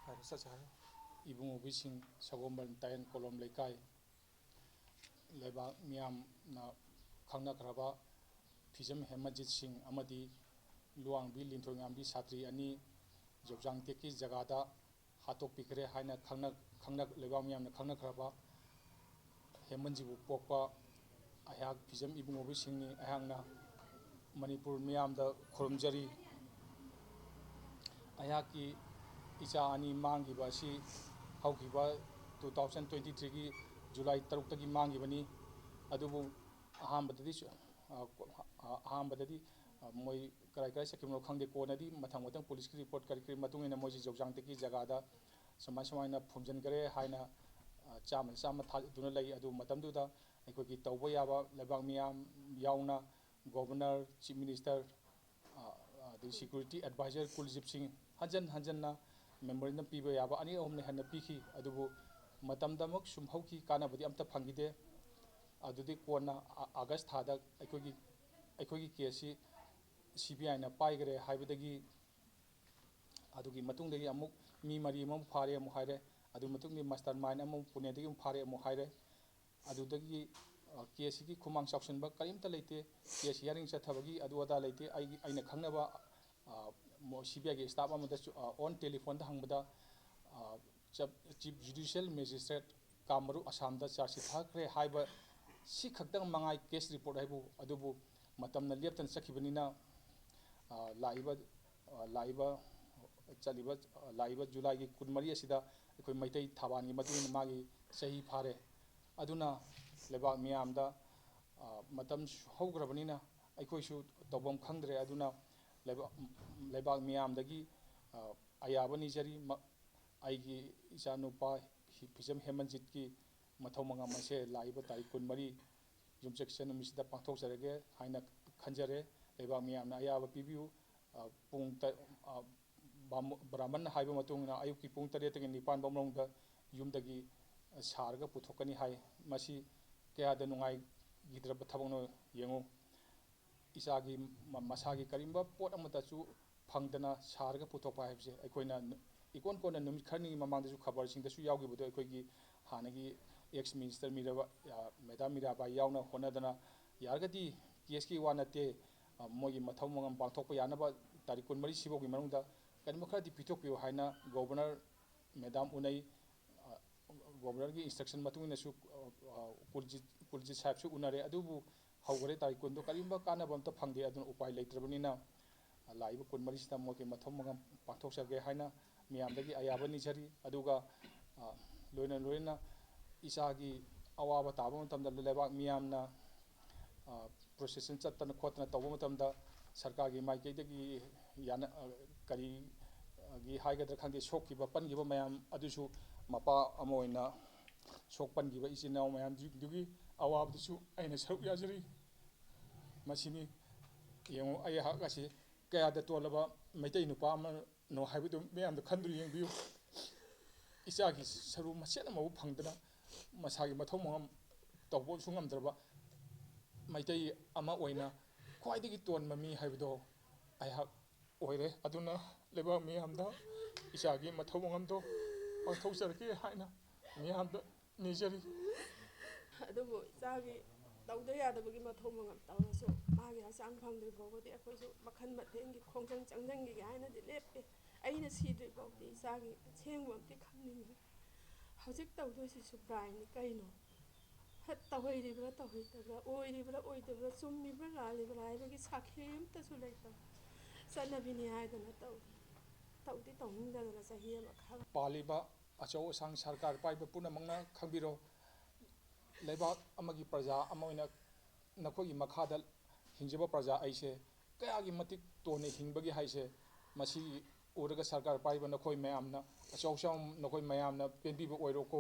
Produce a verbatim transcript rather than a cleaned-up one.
ꯍꯥꯏꯔꯣ, ꯆꯠꯁꯦ ꯍꯥꯏꯔꯣ꯫ ꯏꯕꯨꯡꯉꯣꯕꯤꯁꯤꯡ, ꯁꯒꯣꯜꯕꯟ ꯇꯥꯌꯦꯟ ꯀꯣꯂꯣꯝ ꯂꯩꯀꯥꯏ, ꯂꯩꯕꯥꯛ ꯃꯤꯌꯥꯝꯅ ꯈꯪꯅꯈ꯭ꯔꯕ ꯐꯤꯖꯝ ꯍꯦꯃꯟꯖꯤꯠ ꯁꯤꯡ ꯑꯃꯗꯤ ꯂꯨꯋꯥꯡꯕꯤ ꯂꯤꯟꯊꯣꯏꯉꯥꯝꯕꯤ ꯁꯥꯇ꯭ꯔꯤ ꯑꯅꯤ ꯌꯧꯖꯥꯡ ꯇꯦꯛꯀꯤ ꯖꯒꯥꯗ ꯍꯥꯠꯇꯣꯛꯄꯤꯈ꯭ꯔꯦ ꯍꯥꯏꯅ ꯈꯪꯅ-, ꯈꯪꯅ-, ꯂꯩꯕꯥꯛ ꯃꯤꯌꯥꯝꯅ ꯈꯪꯅꯈ꯭ꯔꯕ ꯍꯦꯃꯟꯖꯤꯕꯨ ꯄꯣꯛꯄ ꯑꯩꯍꯥꯛ ꯐꯤꯖꯝ ꯏꯕꯨꯡꯉꯣꯕꯤꯁꯤꯡꯅꯤ꯫ ꯑꯩꯍꯥꯛꯅ ꯃꯅꯤꯄꯨꯔ ꯃꯤꯌꯥꯝꯗ ꯈꯨꯔꯨꯝꯖꯔꯤ꯫ ꯑꯩꯍꯥꯛꯀꯤ ꯏꯆꯥ ꯑꯅꯤ ꯃꯥꯡꯈꯤꯕ ꯑꯁꯤ ꯍꯧꯈꯤꯕ two thousand twenty threeꯒꯤ July ꯇꯔꯨꯛꯇꯒꯤ ꯃꯥꯡꯈꯤꯕꯅꯤ꯫ ꯑꯗꯨꯕꯨ ꯑꯍꯥꯟꯕꯗꯗꯤ ꯁꯨ-, ꯑ, ꯑ, ꯑꯍꯥꯟꯕꯗꯗꯤ, ꯑ, ꯃꯣꯏ ꯀꯔꯥꯏ ꯀꯔꯥꯏ ꯆꯠꯈꯤꯕꯅꯣ ꯈꯪꯗꯦ꯫ ꯀꯣꯟꯅꯗꯤ ꯃꯊꯪ ꯃꯊꯪ ꯄꯨꯂꯤꯁꯀꯤ ꯔꯤꯄꯣꯔꯠ ꯀꯔꯤ ꯀꯔꯤ ꯃꯇꯨꯡ ꯏꯟꯅ ꯃꯣꯏꯁꯤ ꯌꯧꯖꯥꯡ ꯇꯦꯛꯀꯤ ꯖꯒꯥꯗ ꯁꯨꯃꯥꯏ ꯁꯨꯃꯥꯏꯅ ꯐꯨꯝꯖꯤꯟꯈꯔꯦ ꯍꯥꯏꯅ, ꯑ, ꯆꯥꯝꯃꯗ ꯆꯥꯝꯃ ꯊꯥꯖꯗꯨꯅ ꯂꯩ꯫ ꯑꯗꯨ ꯃꯇꯝꯗꯨꯗ ꯑꯩꯈꯣꯏꯒꯤ ꯇꯧꯕ ꯌꯥꯕ ꯂꯩꯕꯥꯛ ꯃꯤꯌꯥꯝ ꯌꯥꯎꯅ Governor, Chief Minister, ꯑ, ꯑꯗꯩ security advisor ꯀꯨꯜꯗꯤꯞ ꯁꯤꯡ ꯍꯟꯖꯟ ꯍꯟꯖꯟꯅ memorandum ꯄꯤꯕ ꯌꯥꯕ ꯑꯅꯤ ꯑꯍꯨꯝꯅ ꯍꯦꯟꯅ ꯄꯤꯈꯤ꯫ ꯑꯗꯨꯕꯨ ꯃꯇꯝꯗꯃꯛ ꯁꯨꯝ ꯍꯧꯈꯤ, ꯀꯥꯟꯅꯕꯗꯤ ꯑꯝꯇ ꯐꯪꯈꯤꯗꯦ꯫ ꯑꯗꯨꯗꯤ ꯀꯣꯟꯅ ꯑ-, August ꯊꯥꯗ ꯑꯩꯈꯣꯏꯒꯤ, ꯑꯩꯈꯣꯏꯒꯤ case ꯁꯤ CBIꯅ ꯄꯥꯏꯈ꯭ꯔꯦ ꯍꯥꯏꯕꯗꯒꯤ, ꯑꯗꯨꯒꯤ ꯃꯇꯨꯡꯗꯒꯤ ꯑꯃꯨꯛ ꯃꯤ ꯃꯔꯤ ꯑꯃꯃꯨꯛ ꯐꯥꯔꯦ ꯑꯃꯨꯛ ꯍꯥꯏꯔꯦ꯫ ꯑꯗꯨꯒꯤ ꯃꯇꯨꯡꯗꯒꯤ mastermind ꯑꯃꯃꯨꯛ ꯄꯨꯅꯦꯗꯒꯤ ꯑꯃꯨꯛ ꯐꯥꯔꯦ ꯑꯃꯨꯛ ꯍꯥꯏꯔꯦ꯫ ꯑꯗꯨꯗꯒꯤ, ꯑ, case ꯁꯤꯒꯤ ꯈꯨꯃꯥꯡ ꯆꯥꯎꯁꯤꯟꯕ ꯀꯔꯤꯝꯇ ꯂꯩꯇꯦ꯫ Case hearing ꯆꯠꯊꯕꯒꯤ ꯑꯗꯨ ꯑꯗꯥ ꯂꯩꯇꯦ꯫ ꯑꯩꯒꯤ, ꯑꯩꯅ ꯈꯪꯅꯕ, ꯑ, ꯃꯣ-, CBIꯒꯤ staff ꯑꯃꯗꯁꯨ, ꯑ, on telephoneꯗ ꯍꯪꯕꯗ, ꯑ, ꯆꯞ-, Chief Judicial Magistrate ꯀꯥꯃꯔꯨꯞ ꯑꯁꯥꯝꯗ charge sheet ꯊꯥꯈ꯭ꯔꯦ ꯍꯥꯏꯕ ꯁꯤ ꯈꯛꯇꯪ ꯃꯉꯥꯏ case report ꯍꯥꯏꯕꯨ꯫ ꯑꯗꯨꯕꯨ ꯃꯇꯝꯅ ꯂꯦꯞꯇꯅ ꯆꯠꯈꯤꯕꯅꯤꯅ, ꯑ, ꯂꯥꯛꯏꯕ, ꯑ, ꯂꯥꯛꯏꯕ, ꯆꯠꯂꯤꯕ, ꯑ, ꯂꯥꯛꯏꯕ Julyꯒꯤ ꯀꯨꯟꯃꯔꯤ ꯑꯁꯤꯗ ꯑꯩꯈꯣꯏ ꯃꯩꯇꯩ ꯊꯥꯕꯥꯟꯒꯤ ꯃꯇꯨꯡ ꯏꯟꯅ ꯃꯥꯒꯤ ꯆꯍꯤ ꯐꯥꯔꯦ꯫ ꯑꯗꯨꯅ ꯂꯩꯕꯥꯛ ꯃꯤꯌꯥꯝꯗ, ꯑ, ꯃꯇꯝ ꯍꯧꯈ꯭ꯔꯕꯅꯤꯅ ꯑꯩꯈꯣꯏꯁꯨ ꯇꯧꯐꯝ ꯈꯪꯗ꯭ꯔꯦ꯫ ꯑꯗꯨꯅ ꯂꯩꯕꯥꯛ, ꯂꯩꯕꯥꯛ ꯃꯤꯌꯥꯝꯗꯒꯤ, ꯑ, ꯑꯌꯥꯕ ꯅꯤꯖꯔꯤ꯫ ꯃ-, ꯑꯩꯒꯤ ꯏꯆꯥꯅꯨꯄꯥ ꯍꯤ-, ꯐꯤꯖꯝ ꯍꯦꯃꯟꯖꯤꯠꯀꯤ ꯃꯊꯧ ꯃꯉꯝ ꯑꯁꯦ ꯂꯥꯛꯏꯕ ꯇꯥꯔꯤꯛ ꯀꯨꯟꯃꯔꯤ ꯌꯨꯝꯁꯀꯩꯁ ꯅꯨꯃꯤꯠꯁꯤꯗ ꯄꯥꯡꯊꯣꯛꯆꯔꯒꯦ ꯍꯥꯏꯅ ꯈꯟꯖꯔꯦ꯫ ꯂꯩꯕꯥꯛ ꯃꯤꯌꯥꯝꯅ ꯑꯌꯥꯕ ꯄꯤꯕꯤꯌꯨ꯫ ꯑ, ꯄꯨꯡ ꯇ-, ꯑ, ꯕꯥꯃꯣ-, ꯕ꯭ꯔꯥꯍꯃꯟꯅ ꯍꯥꯏꯕ ꯃꯇꯨꯡ ꯏꯟꯅ ꯑꯌꯨꯛꯀꯤ ꯄꯨꯡ ꯇꯔꯦꯠꯇꯒꯤ ꯅꯤꯄꯥꯟ ꯐꯥꯎ ꯃꯅꯨꯡꯗ ꯌꯨꯝꯗꯒꯤ ꯁꯥꯔꯒ ꯄꯨꯊꯣꯛꯀꯅꯤ ꯍꯥꯏ꯫ ꯃꯁꯤ ꯀꯌꯥꯗ ꯅꯨꯡꯉꯥꯏꯈꯤꯗ꯭ꯔꯕ ꯊꯕꯛꯅꯣ ꯌꯦꯡꯉꯨ꯫ ꯏꯆꯥꯒꯤ ꯃ-, ꯃꯁꯥꯒꯤ ꯀꯔꯤꯒꯨꯝꯕ ꯄꯣꯠ ꯑꯃꯠꯇꯁꯨ ꯐꯪꯗꯅ ꯁꯥꯔꯒ ꯄꯨꯊꯣꯛꯄ ꯍꯥꯏꯕꯁꯦ ꯑꯩꯈꯣꯏꯅ ꯅꯨ-, ꯏꯀꯣꯟ ꯀꯣꯟꯅ ꯅꯨꯃꯤꯠ ꯈꯔꯅꯤꯒꯤ ꯃꯃꯥꯡꯗꯁꯨ ꯈꯕꯔꯁꯤꯡꯗꯁꯨ ꯌꯥꯎꯈꯤꯕꯗꯣ, ꯑꯩꯈꯣꯏꯒꯤ ꯍꯥꯟꯅꯒꯤ ex minister ꯃꯤꯔꯥꯕꯥꯏ, ꯑ, Madam ꯃꯤꯔꯥꯕꯥꯏ ꯌꯥꯎꯅ ꯍꯣꯠꯅꯗꯅ ꯌꯥꯔꯒꯗꯤ cash ꯀꯤ ꯋꯥ ꯅꯠꯇꯦ, ꯑ, ꯃꯣꯏꯒꯤ ꯃꯊꯧ ꯃꯉꯝ ꯄꯥꯡꯊꯣꯛꯄ ꯌꯥꯅꯕ ꯇꯥꯔꯤꯛ ꯀꯨꯟꯃꯔꯤ ꯁꯤꯐꯥꯎꯒꯤ ꯃꯅꯨꯡꯗ ꯀꯔꯤꯒꯨꯝꯕ ꯈꯔꯗꯤ ꯄꯤꯊꯣꯛꯄꯤꯌꯨ ꯍꯥꯏꯅ Governor Madam ꯎꯅꯩ꯫ ꯑ, Governor ꯒꯤ instruction ꯃꯇꯨꯡ ꯏꯟꯅꯁꯨ, ꯑ, ꯑ, ꯀꯨꯜꯖꯤꯠ, ꯀꯨꯜꯖꯤꯠ ꯁꯥꯍꯦꯕꯁꯨ ꯎꯅꯔꯦ, ꯑꯗꯨꯕꯨ ꯍꯧꯈꯔꯦ ꯇꯥꯔꯤꯛ ꯀꯨꯟꯗꯣ ꯀꯔꯤꯒꯨꯝꯕ ꯀꯥꯟꯅꯕ ꯑꯝꯇ ꯐꯪꯗꯦ꯫ ꯑꯗꯨꯅ ꯎꯄꯥꯏ ꯂꯩꯇ꯭ꯔꯕꯅꯤꯅ, ꯑ, ꯂꯥꯛꯏꯕ ꯀꯨꯟꯃꯔꯤꯁꯤꯗ ꯃꯣꯏꯒꯤ ꯃꯊꯧ ꯃꯉꯝ ꯄꯥꯡꯊꯣꯛꯆꯒꯦ ꯍꯥꯏꯅ ꯃꯤꯌꯥꯝꯗꯒꯤ ꯑꯌꯥꯕ ꯅꯤꯖꯔꯤ꯫ ꯑꯗꯨꯒ, ꯑ, ꯂꯣꯏꯅ ꯂꯣꯏꯅꯅ ꯏꯆꯥꯒꯤ ꯑꯋꯥꯕ ꯇꯥꯕ ꯃꯇꯝꯗ ꯂꯩꯕꯥꯛ ꯃꯤꯌꯥꯝꯅ, ꯑ, procession ꯆꯠꯇꯅ ꯈꯣꯠꯇꯅ ꯇꯧꯕ ꯃꯇꯝꯗ ꯁꯔꯀꯥꯔꯒꯤ ꯃꯥꯏꯀꯩꯗꯒꯤ ꯌꯥꯅ-, ꯑ, ꯀꯔꯤ, ꯑ, ꯒꯤ ꯍꯥꯏꯒꯗ꯭ꯔꯥ ꯈꯪꯗꯦ, ꯁꯣꯛꯈꯤꯕ ꯄꯟꯈꯤꯕ ꯃꯌꯥꯝ ꯑꯗꯨꯁꯨ ꯃꯄꯥ ꯑꯃ ꯑꯣꯏꯅ ꯁꯣꯛ ꯄꯟꯈꯤꯕ ꯏꯆꯤꯟ ꯏꯅꯥꯎ ꯃꯌꯥꯝꯗꯨꯒꯤ ꯑꯋꯥꯕꯗꯨꯁꯨ ꯑꯩꯅ ꯁꯔꯨꯛ ꯌꯥꯖꯔꯤ꯫ ꯃꯁꯤꯅꯤ꯫ ꯌꯦꯡꯉꯨ, ꯑꯩꯍꯥꯛ ꯑꯁꯤ ꯀꯌꯥꯗ ꯇꯣꯜꯂꯕ ꯃꯩꯇꯩ ꯅꯨꯄꯥ ꯑꯃꯅꯣ ꯍꯥꯏꯕꯗꯨ ꯃꯌꯥꯝꯗ ꯈꯟꯗꯨꯅ ꯌꯦꯡꯕꯤꯌꯨ꯫ ꯏꯆꯥꯒꯤ ꯁꯔꯨ ꯃꯆꯦꯠ ꯑꯃꯐꯥꯎ ꯐꯪꯗꯅ ꯃꯁꯥꯒꯤ ꯃꯊꯧ ꯃꯉꯝ ꯇꯧꯕꯁꯨ ꯉꯝꯗ꯭ꯔꯕ ꯃꯩꯇꯩ ꯑꯃ ꯑꯣꯏꯅ ꯈ꯭ꯋꯥꯏꯗꯒꯤ ꯇꯣꯟꯕ ꯃꯤ ꯍꯥꯏꯕꯗꯣ ꯑꯩꯍꯥꯛ ꯑꯣꯏꯔꯦ꯫ ꯑꯗꯨꯅ ꯂꯩꯕꯥꯛ ꯃꯤꯌꯥꯝꯗ ꯏꯆꯥꯒꯤ ꯃꯊꯧ ꯃꯉꯝꯗꯣ ꯄꯥꯡꯊꯣꯛꯆꯔꯛꯀꯦ ꯍꯥꯏꯅ ꯃꯤꯌꯥꯝꯗ ꯅꯤꯖꯔꯤ꯫ ꯑꯗꯨꯕꯨ ꯏꯆꯥꯒꯤ ꯇꯧꯗ ꯌꯥꯗꯕꯒꯤ ꯃꯊꯧ ꯃꯉꯝ ꯇꯧꯔꯁꯨ ꯃꯥꯒꯤ ꯍꯛꯆꯥꯡ ꯐꯪꯗ꯭ꯔꯤ ꯐꯥꯎꯕꯗꯤ ꯑꯩꯈꯣꯏꯁꯨ ꯃꯈꯜ ꯃꯊꯦꯜꯒꯤ ꯈꯣꯡꯖꯪ ꯆꯪꯖꯪꯒꯤꯒꯦ ꯍꯥꯏꯅꯗꯤ ꯂꯦꯞꯄꯦ꯫ ꯑꯩꯅ ꯁꯤꯗ꯭ꯔꯤ ꯐꯥꯎꯗꯤ ꯏꯆꯥꯒꯤ ꯑꯁꯦꯡꯕ ꯑꯝꯇ ꯈꯪꯅꯤꯡꯉꯤ꯫ ꯍꯧꯖꯤꯛ ꯇꯧꯗꯣꯏꯁꯤꯁꯨ ꯕ꯭ꯔꯥꯏꯟꯅꯤ ꯀꯩꯅꯣ? ꯍꯠ, ꯇꯧꯍꯩꯔꯤꯕ꯭ꯔꯥ ꯇꯧꯍꯩꯇꯕ꯭ꯔꯥ, ꯑꯣꯏꯔꯤꯕ꯭ꯔꯥ ꯑꯣꯏꯗꯕ꯭ꯔꯥ, ꯆꯨꯝꯃꯤꯕ꯭ꯔꯥ ꯂꯥꯜꯂꯤꯕ꯭ꯔꯥ ꯍꯥꯏꯕꯒꯤ ꯁꯥꯈꯤ ꯑꯝꯇꯁꯨ ꯂꯩꯇꯕ꯫ ꯆꯠꯅꯕꯤꯅꯤ ꯍꯥꯏꯗꯅ ꯇꯧ-, ꯇꯧꯗꯤ ꯇꯧꯅꯤꯡꯗꯗꯅ ꯆꯍꯤ ꯑꯃ ꯈꯥꯡ- ꯄꯥꯜꯂꯤꯕ ꯑꯆꯧ ꯑꯁꯥꯡ ꯁꯔꯀꯥꯔ ꯄꯥꯏꯕ ꯄꯨꯝꯅꯃꯛꯅ ꯈꯪꯕꯤꯔꯣ, ꯂꯩꯕꯥꯛ ꯑꯃꯒꯤ ꯄ꯭ꯔꯖꯥ ꯑꯃ ꯑꯣꯏꯅ ꯅꯈꯣꯏꯒꯤ ꯃꯈꯥꯗ ꯍꯤꯡꯖꯕ ꯄ꯭ꯔꯖꯥ ꯑꯩꯁꯦ ꯀꯌꯥꯒꯤ ꯃꯇꯤꯛ ꯇꯣꯟꯅ ꯍꯤꯡꯕꯒꯦ ꯍꯥꯏꯁꯦ ꯃꯁꯤ ꯎꯔꯒ ꯁꯔꯀꯥꯔ ꯄꯥꯏꯕ ꯅꯈꯣꯏ ꯃꯌꯥꯝꯅ, ꯑꯆꯧ ꯑꯁꯥꯡ ꯅꯈꯣꯏ ꯃꯌꯥꯝꯅ ꯄꯦꯟꯕꯤꯕ ꯑꯣꯏꯔꯣꯀꯣ꯫